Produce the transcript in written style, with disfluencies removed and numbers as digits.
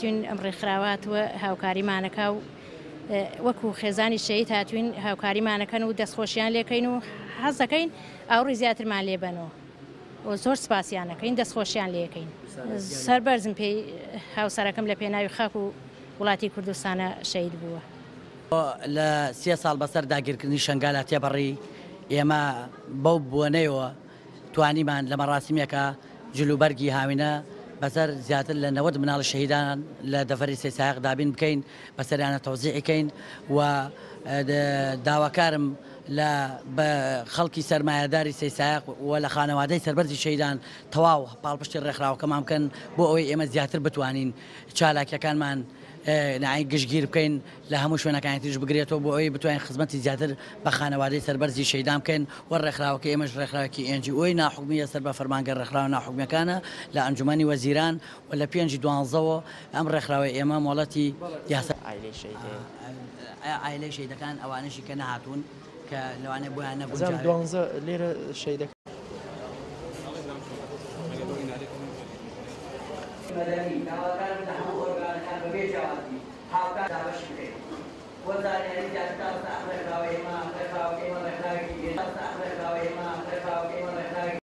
هاتوین ئەم ڕێکخراوە هاتووە هاوکاریمانەکا و وەکو خێزانی شەهید هاتوین هاوکاریمانەکەن و دەستخۆشیان لێکەین و حەز دەکەین ئاوڕی زیاترمان لێبەنەوە و زۆر سپاسیانەکەین دەستخۆشیان لێکەین سەربەرزم پێی هاوسەرەکەم لە پێناوی خاک و وڵاتی کوردستانە شەهید بووە. لە سێ ساڵ بەسەر داگیرکردنی شەنگالا تێپەڕی، ئێمە بەو بۆنەیەوە توانیمان لە مەڕاسیمێکا جلوبەرگی هاوینە بەسەر زیاتر لە 90 مناڵی شەهیدان لە دەڤەری سەیسایەق دابین بکەین، بەسەریانە تەوزیعی کەین و داواکارم لە خەڵکی سەرمایەداری سەیسایەق و لە خانەوادەی سەربەرزی شەهیدان تەواو پاڵپشتی ڕێکخراوەکەمان بکەن بۆ ئەوەی ئێمە زیاتر بتوانین چالاکیەکانمان گشتگیر بکەین. لە هەموو شوێنەکانی تریش بگرێتەوە بۆ ئەوەی بتوانین خزمەتی زیاتر بە خانەوادەی سەربەرزی شەهیدان بکەین و ڕێکخراوەکەی ئێمەش ڕێکخراوێکی NGO ی ناحکومییە سەر بە فەرمانگە ڕێکخراوە ناحکومییەکانە لە ئەنجومەنی وەزیران و لە پێنجی دوانزەوە ئەم ڕێکخراوەی ئێمە مۆڵەتی یاسا عایلەی شەهید هەیە. عایلەی شەهیدەکان ئەوانەشی کە نەهاتوون کە لەوانەیە بۆیان ئەزانم نەگونجاوێ. دوانزە لێرە شەهیدەکان. مەدەنی، داواکارم لە هەموو ئۆرگانەکان بەبێ جیاوازی هاوکات دابەشی بکەین. بۆ زانیاری زیاتر تا ئێستا ئەم ڕێکخراوەی ئێمە ڕێکخراوەکەی ئێمە ڕێکخراوێکی ئێستا ئەم ڕێکخراوەی ئێمە ڕێکخراوەکەی ئێمە ڕێکخراوێکی.